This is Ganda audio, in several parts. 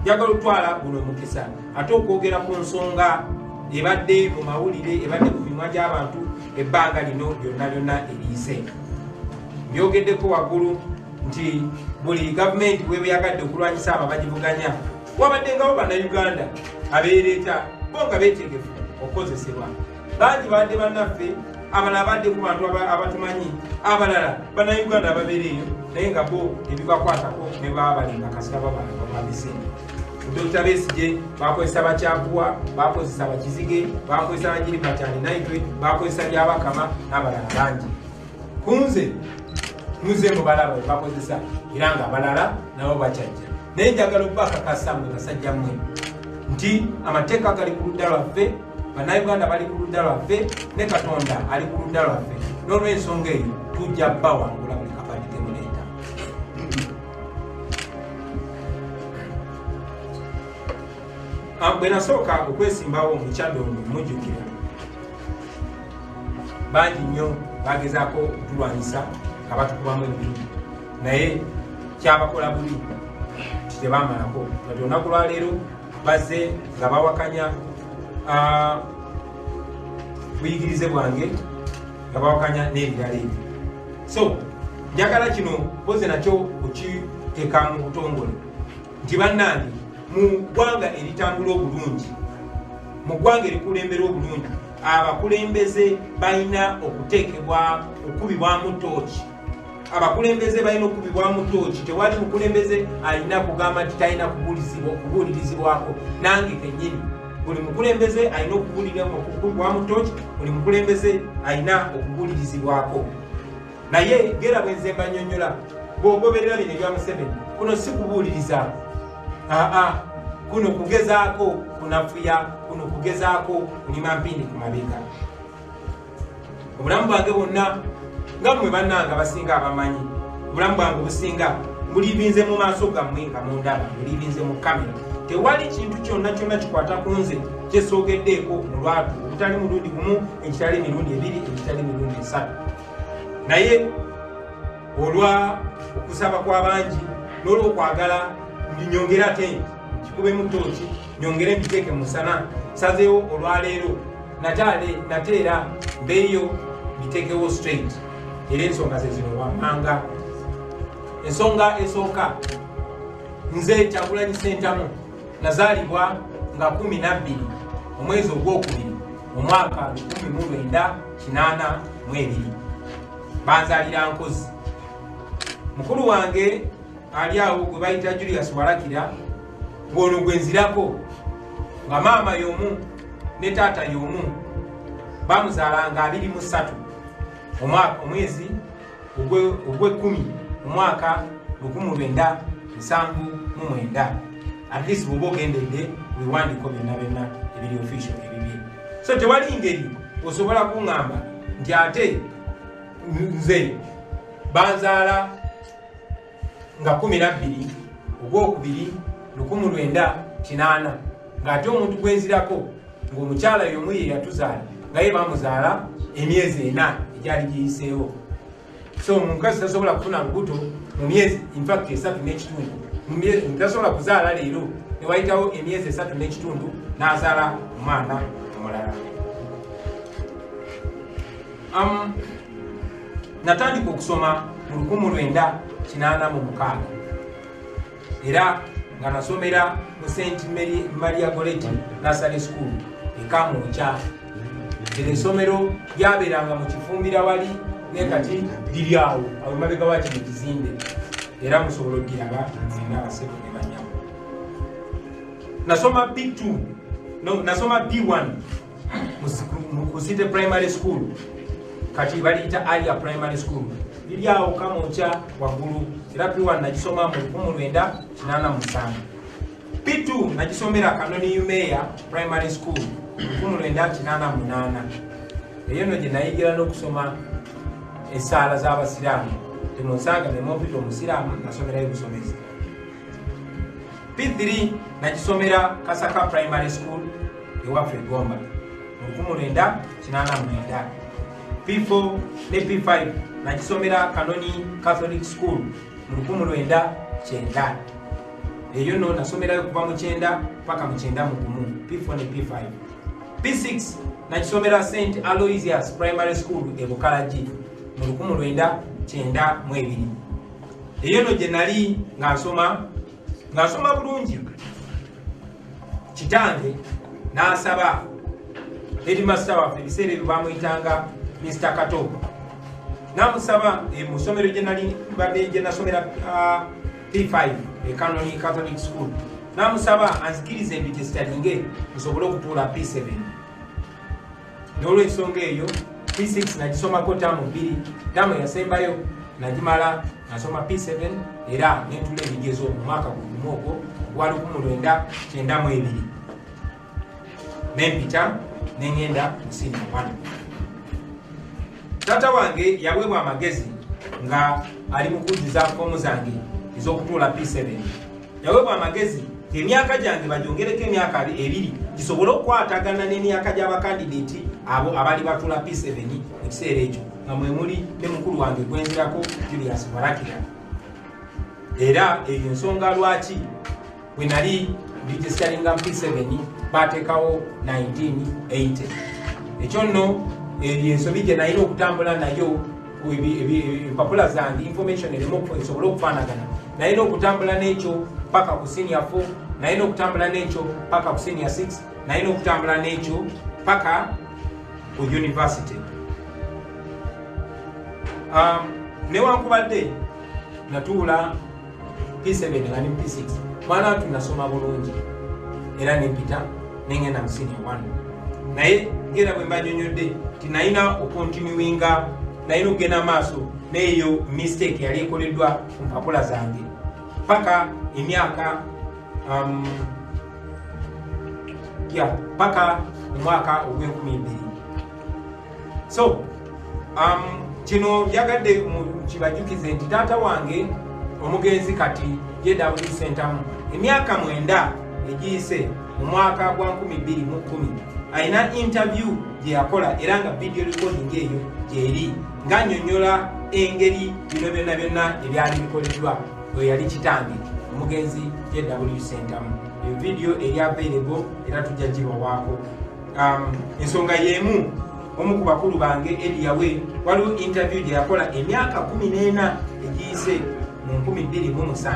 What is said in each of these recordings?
Njagala okutwala guno omukisa ate okwogera ku nsonga ebadde mu mawulire, ebadde ku mimwa gy'abantu ebbanga lino lyonna lyonna eriyise. Byogeddeko waggulu nti buli gavumenti bweba yagadde okulwanyisa abo abagivuganya, wabaddengawo Bannayuganda abeereeta bo nga beetegefu okukozesebwa. Bangi badde bannaffe, abalala badde ku bantu abatumanyi, abalala Bannayuganda ababeera eyo naye nga bo tebibakwatako ne baba balinga kasita bababise. Dr. Besigye bakozesa bakyakuwa, bakozesa bakizige, bakozesa bagiribatani naitwe, bakozesa byabakama n'abalala bangi. Kunze muze mubalaba bakozesa era nga abalala nabo bakyajja. Naye njagala okubakakasa mmwe basajja mmwe nti amateeka gali ku ludda lwaffe, Bannayuganda bali ku ludda lwaffe, ne Katonda ali ku ludda lwaffe. N'olw'ensonga eyo tujja bbawangula buli kabadi kemuleeta. Bwe nasooka okwesimbawo mu Kyadondo, mujjukira bangi nnyo bagezaako okutulwanyisa nga batukubamu ebintu, naye kyabakola bubi nti tebamalako. Kati olunaku lwaleero bazze nga bawakanya buyigirize bwange, nga bawakanya n'ebirala ebyo. So njagala kino mpoze nakyo okiteeka mu butongole nti bannange, mu ggwanga eritambula obulungi, mu ggwanga erikulembera obulungi, abakulembeze balina okuteekebwa okukubibwamu tooki. Abakulembeze balina okukubibwamu tooki. Tewali mukulembeze alina kugamba nti talina kubuulirizibwako. Nange kennyini, buli mukulembeze alina okukubibwamu tooki, buli mukulembeze alina okubuulirizibwako. Naye gera bwe nze mbanyonnyola, bw'ogoberera bino ebya Museveni, kuno si kubuuliriza, aa, kuno kugezaako kunafuya, kuno kugezaako kulima mpindi ku mabega. Obulamu bwange bwonna, nga mmwe bannange abasinga abamanyi, obulamu bwange obusinga mbulivinze mu maaso gammwe nga mundaba, mbulivinze mu kamera. Tewali kintu kyonna kyonna kikwata ku nze kyesoogeddeeko mu lwatu, obutali mulundi gumu, ekitali mirundi ebiri, ekitali mirundi esatu. Naye olwa okusaba kw'abangi n'olwokwagala nyongere ate nkikubemu tooki, nyongere mbiteeke musana, nsazeewo olwaleero nate era mbeeyo mbiteekewo straight. Era ensonga ze zino wammanga. Ensonga esooka, nze Kyagulanyi Ssentamu nazaalibwa nga 12 omwezi ogwokubiri omwaka 1982. Banzaalira Nkozi. Mukulu wange ali awo gwe bayita Julius Walakira, ng'ono gwe nzirako, nga maama y'omu ne taata y'omu, bamuzaalanga 23 omwaka omwezi ogw'ekkumi omwaka 1979, at least bw'oba ogendedde biwandiiko byonna byonna ebiri official ebibye. So tewali ngeri osobola kuŋŋamba nti ate nze banzaala nga 12 ogwokubiri 1980, ng'ate omuntu gwenzirako ng'omukyala y'omu ye yatuzaala, nga ye bamuzaala emyezi 4 egyali giyiseewo. So omukazi tasobola kufuna lubuto mu myezi infact 3 n'ekitundu. Tasobola kuzaala leero ne wayitawo emyezi 3 n'ekitundu n'azaala omwana omulala. Natandika okusoma mu 1986, era nga nasomera mu St Maria Goretti Nursery School e Kamwokya. Era essomero lyabeeranga mu Kifumbira wali, naye kati liri awo awo emabega wa kino ekizimbe, era musobola okugiraba mwena abasebo ne banyabo. Nasoma P2, no, nasoma P1 ku City Primary School, kati baliyita Alia Primary School, liri awo Kamwokya waggulu. Era P1 nagisoma mu 1987. P2 nagisomera Kanoni Umeya Primary School 1988. Eyo no gye nayigira n'okusoma essaala z'abasiraamu. Temunsanga nemumpita omusiraamu, nasomerayo busomezi. P3 nagisomera Kasaka Primary School ewaffe Gomba mu 1989. P4 ne P5 nagisomera Kanoni Catholic School mu 1990. Eyo nno nasomerayo kuva mu 90 paka mu 91, P4 ne P5. P6 nakisomera St Aloysius Primary School e Bukalagi mu 1992. Eyo nno gye nali nga nsoma bulungi. Kitange n'asaba headmaster waffe, ebiseera ebyo bamuyitanga Mr Kato, n'amusaba mu ssomero gye nali mbadde gye nasomera P5 e Kanoni Catholic School, n'amusaba anzikirize ndigestalinge nsobole okutuula P7. N'olwensonga eyo P6 nagisomako taamu 2, taamu eyasembayo nagimala nasoma P7 era nentula ebigezo mu mwaka gumu ogwo ogwa 1992, nempita nengenda mu senior 1. Taata wange yaweebwa amagezi nga ali mu kujjuza foomu zange ez'okutuula P7. Yaweebwa amagezi emyaka gyange bagyongereko emyaka 2 gisobole okukwatagana n'emyaka gy'abakandideeti abo abali batuula P7 mu kiseera ekyo, nga mwe muli ne mukulu wange gwenzirako Julius Warakira. Era eyo ensonga lwaki bwe nali registeringa P7 bateekawo 1980. Ekyo nno eyo ensobi gye nalina okutambula nayo, empapula zange information erimu esobole okufaanagana. Nalina okutambula n'ekyo paka ku senior 4, nalina okutambula n'ekyo paka ku senior 6, nalina okutambula n'ekyo paka ku university. Newankubadde natuula P7 nga ne P6, mwana watu nasoma bulungi era nempita nengenda mu senior 1. Naye ngera bwe mbanyonyodde nti nalina okontinuinga, nalina okugenda maaso n'eyo mistake yali ekoleddwa ku mpapula zange paka emyaka paka mu mwaka ogw'enkumi bbiri. So kino byagadde kibajjukize nti taata wange omugenzi kati JW Sentamu emyaka 9 egiyise mu mwaka gwa 2010 alina interview gye yakola, era nga video recording eyo gyeri ng'annyonnyola engeri bino byonna byonna ebyali bikoleddwa. Oyo yali kitange omugenzi JW Sentamu. Eyo video eri available era tujja gibawaako. Ensonga y'emu, omu ku bakulu bange Eddie Yawe, waliwo interview gye yakola emyaka 14 egiyise mu 2007,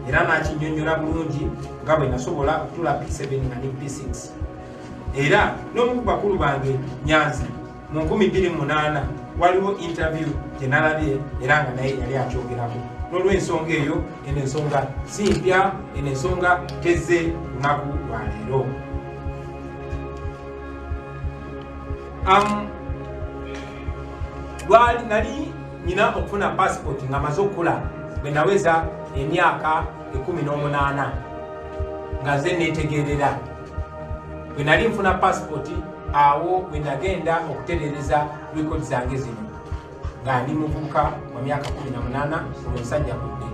era n'akinnyonnyola bulungi nga bwe nasobola okutuula P7 nga ne P6. Era n'omu ku bakulu bange Nyanzi mu 2008 waliwo interview gye nalabye era nga naye yali akyogerako. N'olw'ensonga eyo, eno ensonga si mpya, eno ensonga tezze lunaku lwa leero. Lwali nali nyina okufuna passport nga maze okukula bwe naweza emyaka 18 nga nze neetegerera. Bwe nali nfuna passport awo bwe nagenda okutereereza record zange zino nga ndi muvubuka wa myaka 18 olwo nsajja kudde.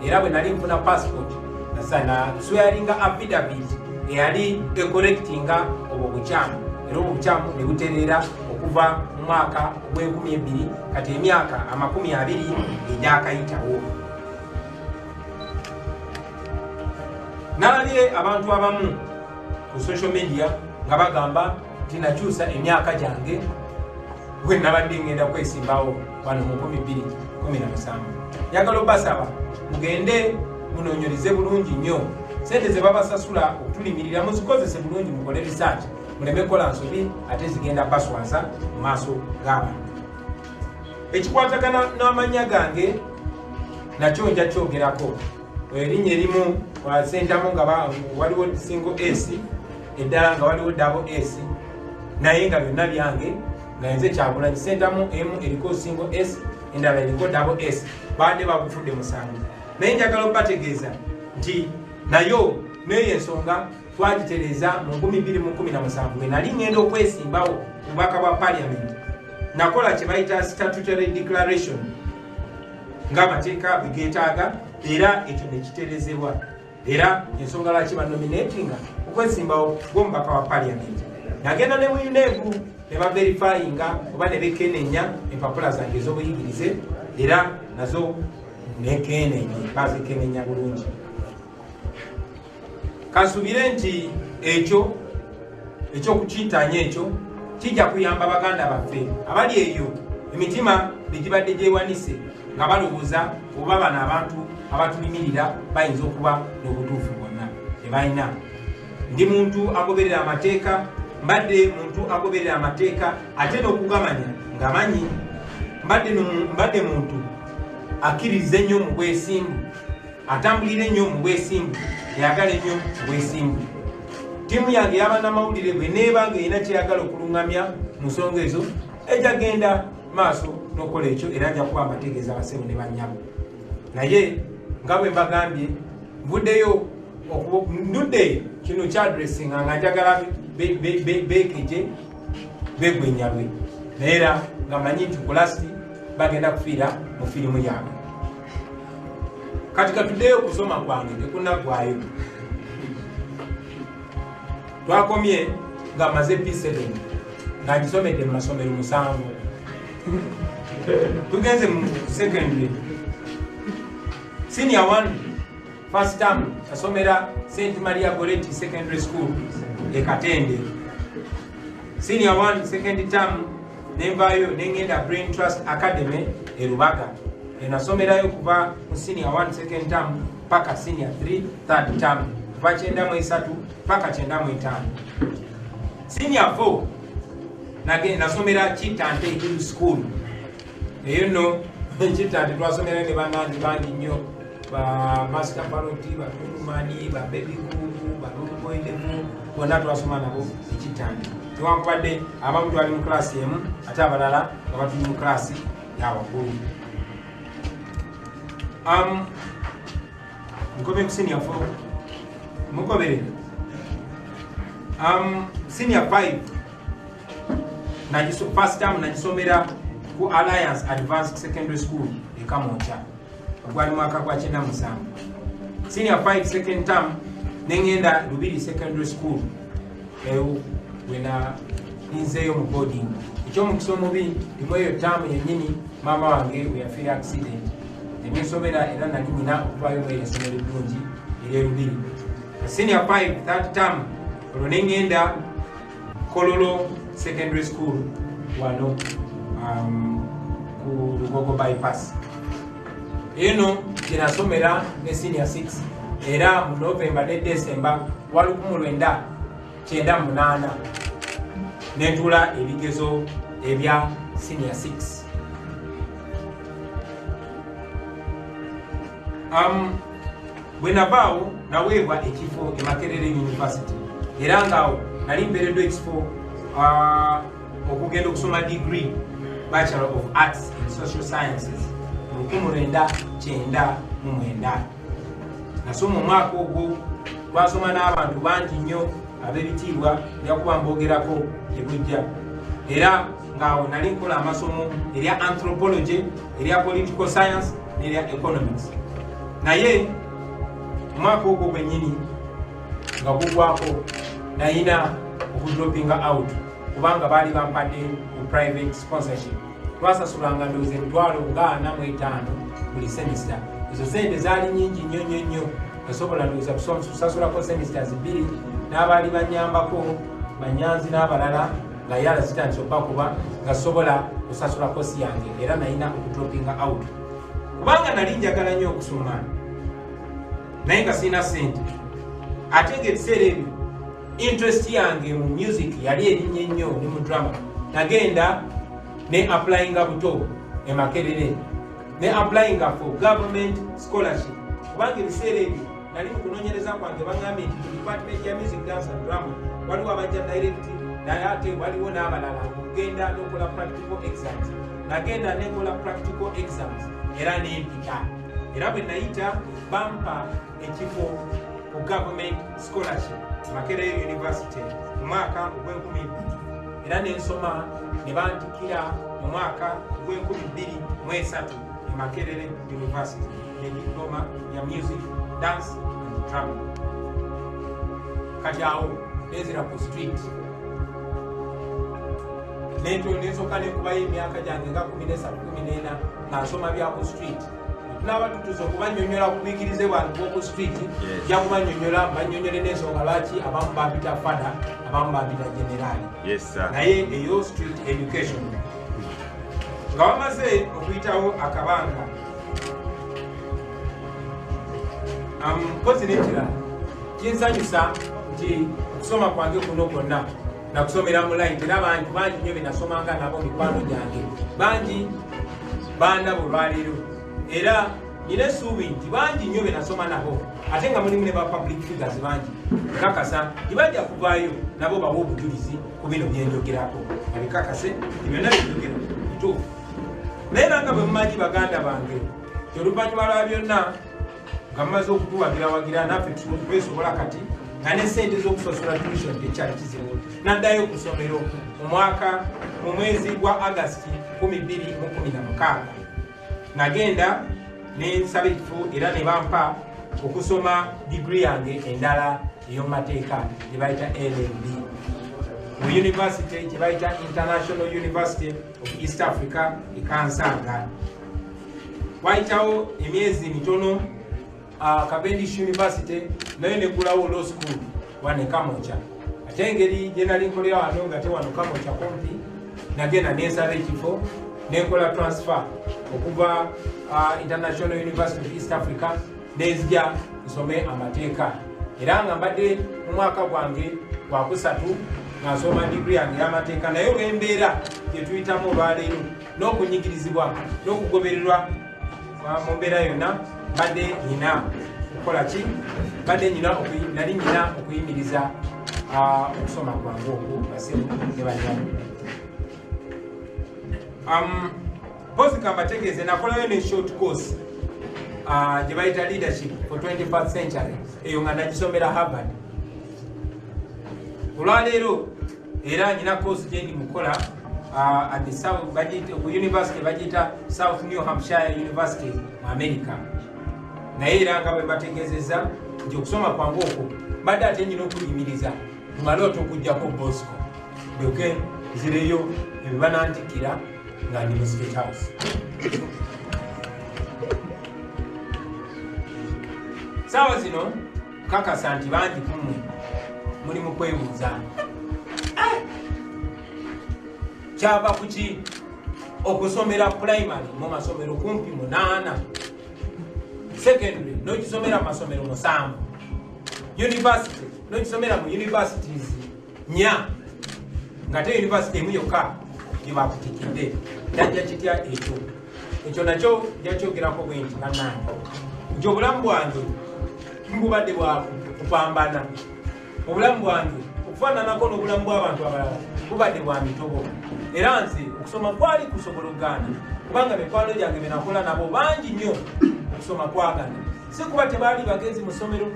Era bwe nali nfuna passport naswearinga affidavit eyali ecorrectinga obwo bukyamu, era obwo bukyamu ne butereera okuva mu mwaka ogw'enkumi ebbiri, kati emyaka 20 egyakayitawo. Nalabye abantu abamu ku social media nga bagamba nti nakyusa emyaka gyange bwe nabadde ngenda kwesimbawo wano mu 2017. Njagala obasaba mugende munoonyereze bulungi nnyo. Sente ze babasasula okutulimirira muzikozese bulungi, mukole research, muleme kukola nsobi ate zigenda baswaza mu maaso g'abantu. Ekikwatagana n'amannya gange nakyo nja kyogerako. Erinnya erimu Sentamu nga waliwo single S, eddala nga waliwo double S, naye nga byonna byange nga nze Kyagulanyi. Sentamu emu eriko single S, endala eriko double S, baadde bagufudde musango. Naye njagala okubategeeza nti nayo n'eyo ensonga twagitereeza mu 2017 bwe nali ngenda okwesimbawo ku bubaka bwa parliament. Nakola kye bayita statutory declaration ng'amateeka bwe geetaaga, era ekyo ne kiterezebwa. Era ensonga lwaki banominatinga okwesimbawo gw'omubaka wa parliament. Nagenda ne mu UNEB ne baverifyinga oba ne bekenenya empapula zange ez'obuyigirize, era nazo nekenenye, bazikenenya bulungi. Kansubire nti ekyo ekyokukintanya ekyo kijja kuyamba baganda baffe abali eyo emitima begibadde gyewanise nga balowooza oba bano abantu abatulimirira bayinza okuba n'obutuufu bwonna tebalina. Ndi muntu agoberera amateeka, mbadde muntu agoberera amateeka ate n'okugamanya nga manyi. Mbadde muntu akkiririza ennyo mu bwesimbu, atambulira ennyo mu bwesimbu, eyagala ennyo mu bwesimbu. Ttiimu yange y'abannamawulire bwe neeba ng'erina kyeyagala okulungamya mu nsonga ezo, ejja genda maaso n'okukola ekyo, era nja kuba mbategeeza abasebo ne bannyabo. Naye nga bwe mbagambye, nvuddeyo ndudde kino kyadressinga nga njagala beekeje begwenyalwe, naye era nga manyi nti ku last bagenda kufiira mu firimu yaabwe. Kati katuddeyo okusoma kwange tekunaggwayo. Twakomye nga maze P7 nga ngisomedde mu masomero 7. Tugenze mu secondary senior 1 first term nasomera St Maria Goretti Secondary School e Katende. Senior 1 second term nenvaayo nengenda Brain Trust Academy e Rubaga. Enasomerayo kuva mu senior 1 second term paka senior 3 third term, kuva 93 paka 95. Senior 4 nasomera Kitante Hill School. Eyo nno Kitante twasomera ne bannange bangi nnyo, ba Master Paroti, ba Tulumani, ba Baby Kubu, ba Luluboidemu, bonna twasoma nabo Ekitante. Newankubadde abamu twali mu klasi emu ate abalala nga batuli mu klasi ya waggulu. Nkomye ku senior 4, mugoberera. Senior 5 first term nagisomera ku Alliance Advanced Secondary School e Kamwokya, ogwali mwaka gwa 97. Senior 5 second term nengenda Lubiri Secondary School, eyo wena ninzeeyo mu boarding. Ekyomukisa omubi ndimu eyo taamu yennyini maama wange we yafiira accident ebinsobera, era nali nyina okuvaayo mu eyo essomero eddungi ery'e Lubiri. Senior 5 third term olwo nengenda Kololo Secondary School wano ku Lugogo bypass. Eno gyenasomera ne senior 6, era mu November ne December wa 1998 nentuula ebigezo ebya senior 6. Bwe navaawo naweebwa ekifo e Makerere University, era ngaawo nali mpeereddwa ekifo okugenda okusoma degree Bachelor of Arts in Social Sciences mu 1999. Nasoma omwaka ogwo, twasoma n'abantu bangi nnyo ab'ebitiibwa, njakuba mbogerako ebujja. Era ngaawo nali nkola amasomo erya anthropology, erya political science n'erya economics. Naye omwaka ogwo gwennyini nga gugwako nayina okudropinga out, kubanga baali bampadde ku private sponsorship. Twasasulanga ndowooza emitwalo nga 45 buli semester. Ezo sente zaali nyingi nnyo nnyo nnyo, nasobola ndowooza kusasulako semesters 2, n'abaali banyambako banyanzi n'abalala nga yala zitandise okubakuba nga sobola kusasula course yange, era nalina okudropinga out kubanga nali njagala nnyo okusoma naye nga sirina sente. Ate nga ebiseera ebyo interest yange mu music yali erinnya ennyo ne mu drama. Nagenda ne applyinga buto e Makerere, ne applyinga for government scholarship, kubanga ebiseera ebyo nali mu kunoonyereza kwange baŋambye nti mu department ya music, dance and drama waliwo abajja direct, naye ate waliwo n'abalala okugenda n'okola practical exams. Nagenda nekola practical exams era nempita, era bwe nayita bampa ekifo ku government scholarship Makerere University mu mwaka ogw'2000, era nensoma ne bantikira mu mwaka ogw'e2003 e Makerere University ne diploma ya music, dance and drama. Kati awo nenzira ku street, nensooka nenkubayo emyaka gyange nga 13 14 nga nsoma bya ku street. Tunaaba tutuze okubanyonyola ku buyigirize bwange bw'oku street, nja kubanyonyola, banyonyole n'ensonga lwaki abamu bampita fada, abamu bampita generaali. Naye eyo street education. Nga wamaze okuyitawo akabanga, mpozi n'ekirala kinsanyusa nti okusoma kwange kuno kwonna nakusomera mu Light, era bangi bangi nnyo benasomanga nabo, mikwano gyange bangi bandaba olwaleero, era nina essuubi nti bangi nnyo benasoma nabo, ate nga mulimu ne ba public figures bangi, nkakasa nti bajja kuvaayo nabo bawe obujulizi ku bino byenjogerako, babikakase nti byonna byenjogera bituufu. Naye era nga bwe mumanyi, baganda bange, ti oluvannyuma lwa byonna nga mumaze okutuwagirawagira, naffe twesobola kati nga ne sente z'okusasula tuition tekyali kizibu, naddayo ku ssomero mu mwaka, mu mwezi gwa Agasiti 2016. Nagenda nensaba ekifo era ne bampa okusoma digiri yange endala ey'omumateeka gye bayita LLB mu university gye bayita International University of East Africa e Kansanga. Wayitawo emyezi mitono, Cavendish University nayo negulawo law school wano e Kamwokya. Ate engeri gye nali nkolera wano nga te wano Kamwokya kumpi, nagenda nensaba ekifo nenkola transfer okuva International University of East Africa, nenzija nsome amateeka. Era nga mbadde mu mwaka gwange gwakusatu nga nsoma digiri yange y'amateeka, naye olw'embeera gyetuyitamu olwaleero n'okunyigirizibwa n'okugobererwa mu mbeera yonna, mbadde nyina kukola ki? Mbadde nyina, nali nyina okuyimiriza okusoma kwange okwo, basebo ne banyamu. Mpozi kambategeeze, nakolayo ne short course gye bayita Leadership for 21st Century, eyo nga nagisomera Harvard. Olwaleero era nyina course gyendi mukola at the South, ku university bagiyita South New Hampshire University mu America. Naye era nga bwe mbategeezezza nti okusoma kwange okwo mbadde ate nyina okuyimiriza tumale ate okugjako Bosco, ndyoke nzireyo ebibanantikira nga ndi mu State House. Saawa zino kakasa nti bangi kummwe muli mu kwebuuza, kyava kuki okusomera primary mu masomero kumpi 8, secondary n'ogisomera mu masomero 7, university n'ogisomera mu universities 4, nga te university emu yokka gye bakutikidde? Kyajja kitya ekyo? Ekyo nakyo jakyogerako bwe nti, bannange, nti obulamu bwange bubadde bwa kupambana. Obulamu bwange okufaananako n'obulamu bw'abantu abalala bubadde bwa mitobo, era nze okusoma kwali kusobola okugaana, kubanga mikwano gyange benakola nabo bangi nnyo okusoma kwagana, si kuba tebaali bagezi mu ssomero,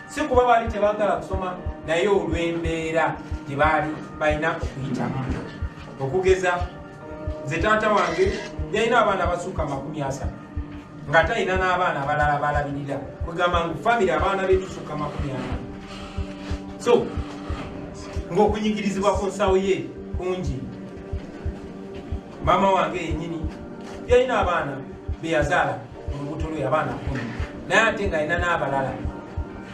si kuba baali tebaagala kusoma, naye olw'embeera gye baali balina okuyitamu. Okugeza nze, taata wange yalina abaana basukka 30, nga talina n'abaana abalala balabirira, kwegamba ngu famire abaana betusukka 40, so ng'okunyigirizibwa ku nsawo ye kungi. Maama wange yennyini yalina abaana beyazaala mu lubuto lwe, abaana 10, naye ate ng'alina n'abalala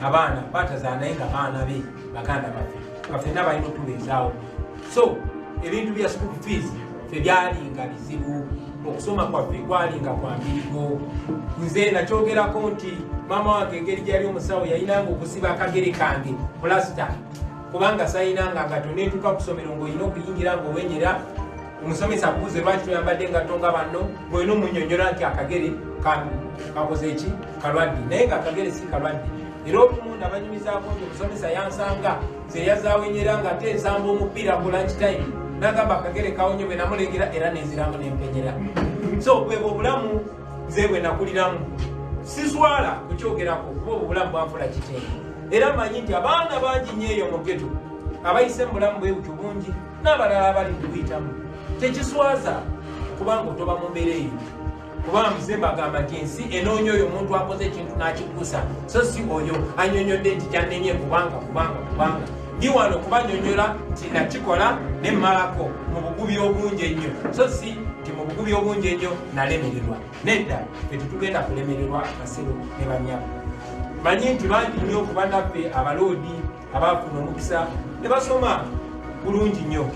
abaana batazaala, naye nga baana be, baganda baffe, nga ffenna balina otubeezaawo. So ebintu bya school fees fe byalinga bizibu, okusoma kwaffe kwalinga kwa mbirigo. Nze nakyogerako nti maama wange, engeri gyali omusawo, yalinanga okusiba akagere kange pulasita, kubanga sayinanga ngato. Netuuka ku ssomero ng'olina okuyingira ng'owenyera, omusomesa akubuuze lwaki toyambadde engatto nga banno, ng'olina omunyonyola nti akagere kakoze eki, kalwadde, naye nga akagere si kalwadde. Era olumu nabanyumizaako nti omusomesa yansanga nze yazawenyera nga ate nsamba omupiira ku lunch time, nagamba akagere kawonye. Bwe namulengera era nenziramu nempenyera. So bwebwe obulamu nze bwe nakuliramu, siswala kukyogerako, kuba obwo obulamu bwanfula kitenge. Era manyi nti abaana bangi nnyo eyo mu ghetto abayise mu bulamu bwe butyo bungi, n'abalala abali mukuyitamu. Tekiswaza okubanga otoba mu mbeera eyo, kuba nze mbagamba nti ensi enoonya oyo omuntu akoze ekintu n'akikusa, so si oyo anyonyodde nti kyannemye kubanga kubanga kubanga. Ndi wano kubanyonyola nti nakikola nemmalako mu bugubi obungi ennyo, so si nti mu bugubi obungi ennyo nalemererwa. Nedda, ffe tetugenda kulemererwa basebo ne bannyabo. Manyi nti bangi nnyo ku bannaffe abaloodi abaafuna omukisa ne basoma bulungi nnyo,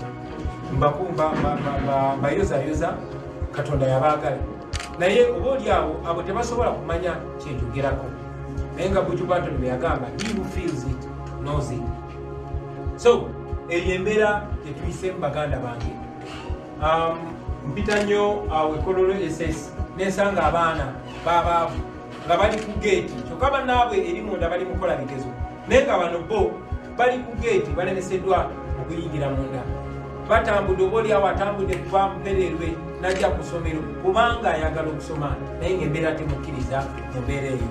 mbayozayoza Katonda yabaagala, naye oba oli awo abo tebasobola kumanya kyenjogerako. Naye nga Buju Banton bwe yagamba, he who feels it knows it. So eyo embeera gyetuyisemu baganda bange. Mpita nnyo awo ekololo SS nensanga abaana babaavu nga bali ku geeti, kyokka bannaabwe eri munda bali mukola bigezo, naye nga bano bo bali ku geeti balemeseddwa okuyingira munda. Batambudde, oba oli awo atambudde kuva mpererwe n'ajja ku ssomero kubanga ayagala okusoma, naye ng'embeera temukkiriza mu mbeera eyo.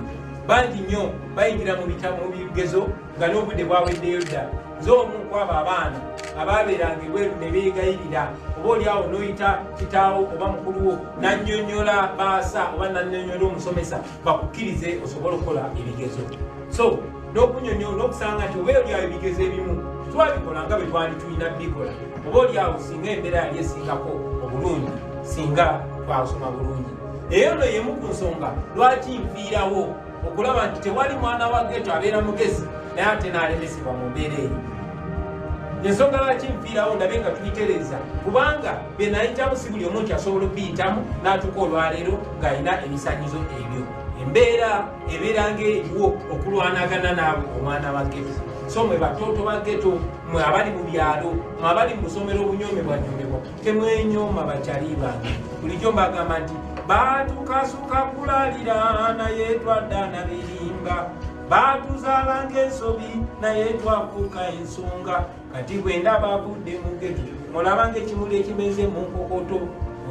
Bangi nnyo bayingira mu bigezo nga n'obudde bwaweddeyo dda. Nze omu kwabo abaana abaabeeranga ebweru ne beegayirira, oba oli awo n'oyita kitaawo oba mukulu wo n'annyonnyola baasa oba n'annyonnyola omusomesa bakukkirize osobole okukola ebigezo. So n'okunyonnyola n'okusanga nti oba oli awo ebigezo ebimu twabikola nga bwe twali tulina bikola, oba oli awo singa embeera yali esingako obulungi singa twasoma bulungi. Eyo nno y'emu ku nsonga lwaki nfiirawo okulaba nti tewali mwana wa ghetto abeera mugezi naye ate n'alemesebwa mu mbeera eyo. Ensonga lwaki nfiirawo ndabe nga tuyitereeza, kubanga bye nayitamu si buli omu nti asobola okubiyitamu n'atuuka olwaleero ng'alina ebisaanyizo ebyo. Embeera ebeera ng'eriwo okulwanagana naawe omwana wa ghetto. So mwe batooto ba ghetto, mwe abali mu byalo, mwe abali mu busomero obunyoomebwanyomebwa, temwenyooma bakyali bange. Bulijjo mbagamba nti baatukasuka kulalira naye twadda na birimba, baatuzaala ng'ensobi naye twafuuka ensonga. Kati bwe ndaba avudde mu ghetto mulaba ng'ekimuli ekimeze mu nkokoto,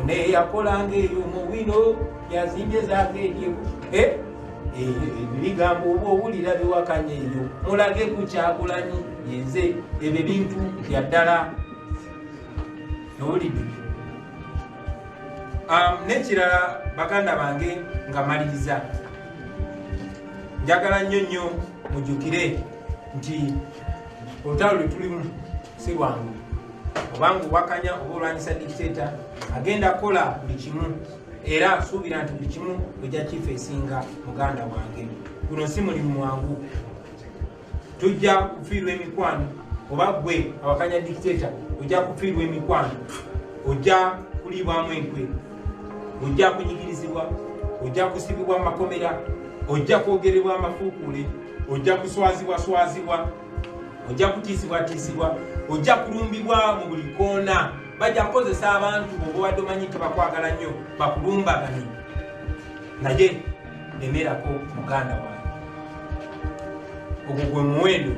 ono eyakolanga eyo mu wino yazimbye zaakeetyewo. Ebigambo oba owulira biwakanya eyo, mulage ku Kyagulanyi yenze, ebyo ebintu bya ddala. Owulidde? N'ekirala baganda bange nga maliriza, njagala nnyo nnyo mujjukire nti olutalo lwe tulimu si lwangu. Obanga owakanya oba olwanyisa dictator agenda kukola buli kimu, era suubira nti buli kimu ojja kifeesinga muganda wange. Guno si mulimu mwangu, tujja kufiirwa emikwano. Oba gwe awakanya dictator ojja kufiirwa emikwano, ojja kuliibwamu enkwe, ojja kunyigirizibwa, ojja kusibibwa mu makomera, ojja kwogerebwa amafuukuule, ojja kuswazibwaswazibwa, ojja kutiisibwatiisibwa, ojja kulumbibwa mu buli koona. Bajja kukozesa abantu bw'oba obadde omanyi nti bakwagala nnyo bakulumbagane, naye lemerako muganda wange. Ogwo gwe muwendo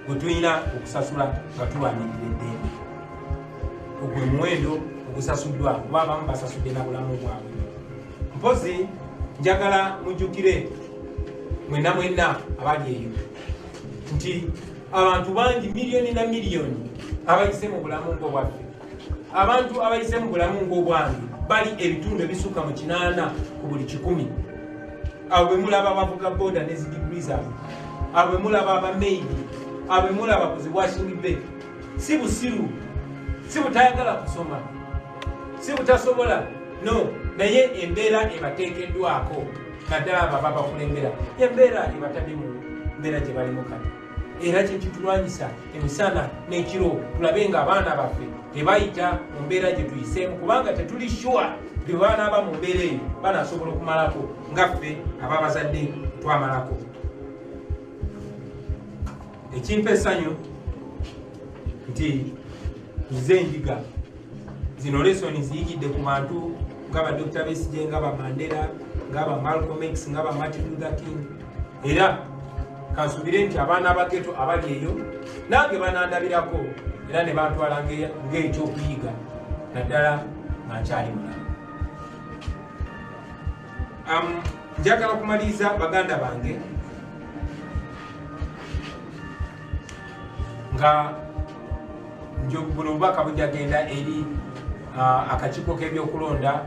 gwe tulina okusasula nga tulwanirira eddembe. Ogwo muwendo ogusasuddwa, kuba abamu basasudde na bulamu bwabwe. Mpozi njagala mujjukire mwenna mwenna abali eyo nti abantu bangi miliyoni na miliyoni abayise mu bulamu ng'obwaffe, abantu abayise mu bulamu ng'obwange bali ebitundu ebisukka mu 8 ku buli 100. Abo bwe mulaba abavuga boda ne zidiguri zaabwe, abo bwe mulaba abamaidi, abo bwe mulaba ku zi washing bay, si busiru, si butayagala kusoma, si butasobola, no, naye embeera ebateekeddwako, naddala abo ababakulembera, embeera ebatadde mu mbeera gye balimu kati. Era kye kitulwanyisa emisana n'ekiro, tulabe nga abaana baffe tebayita mu mbeera gye tuyiseemu, kubanga tetuli sure bwe banaaba mu mbeera eyo banaasobola okumalako nga ffe ababazadde twamalako. Ekimpa essanyu nti nze njiga zino lesoni ziyigidde ku bantu nga ba Dr. Besigye, nga ba Mandela, nga ba Malcolm X, nga ba Martin Luther King. Era kansubire nti abaana ba ghetto abali eyo nange banandabirako era ne bantwala ng'ekyokuyiga, naddala nga nkyali mulamu. Njagala kumaliriza baganda bange nga buno obubaka bujja genda eri akakiiko k'ebyokulonda,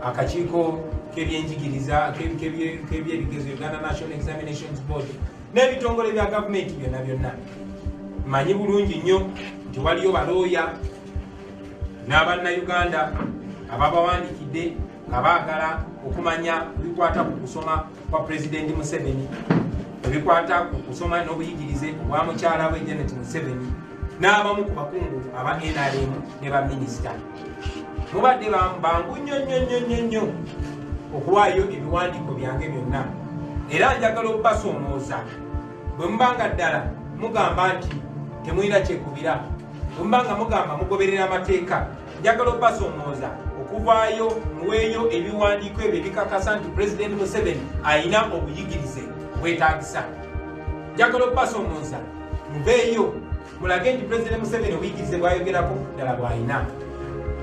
akakiiko k'ebyenjigiriza, k'ebyebigezo, Uganda National Examinations Board, n'ebitongole bya gavumenti byonna byonna. Mmanyi bulungi nnyo nti waliyo balooya n'abannayuganda Ababawandiikidde nga baagala okumanya ebikwata ku kusoma kwa Pulezidenti Museveni, ebikwata ku kusoma n'obuyigirize obwa mukyala we Janet Museveni n'abamu ku bakungu aba NRM ne baminisita. Mubadde bangu nnyo nnyo nnyo nnyo nnyo okuwaayo ebiwandiiko byange byonna, era njagala okubasoomooza bwe mubanga ddala mugamba nti temulina kyekubira, bwe mubanga mugamba mugoberera amateeka, njagala okubasoomooza okuvaayo muweeyo ebiwandiiko ebyo ebikakasa nti Pulezidenti Museveni alina obuyigirize obwetaagisa. Njagala okubasoomooza muveeyo mulage nti Pulezidenti Museveni obuyigirize bwayogerako ddala bw'alina.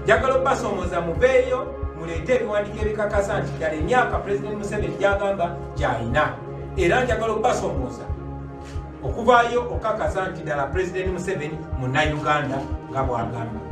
Njagala okubasoomooza muveeyo muleete ebiwandiiko ebikakasa nti ddala emyaka Pulezidenti Museveni gy'agamba gy'alina. Era njagala okubasoomooza okuvaayo okukakasa nti ddala Pulezidenti Museveni Munnayuganda nga bw'agamba.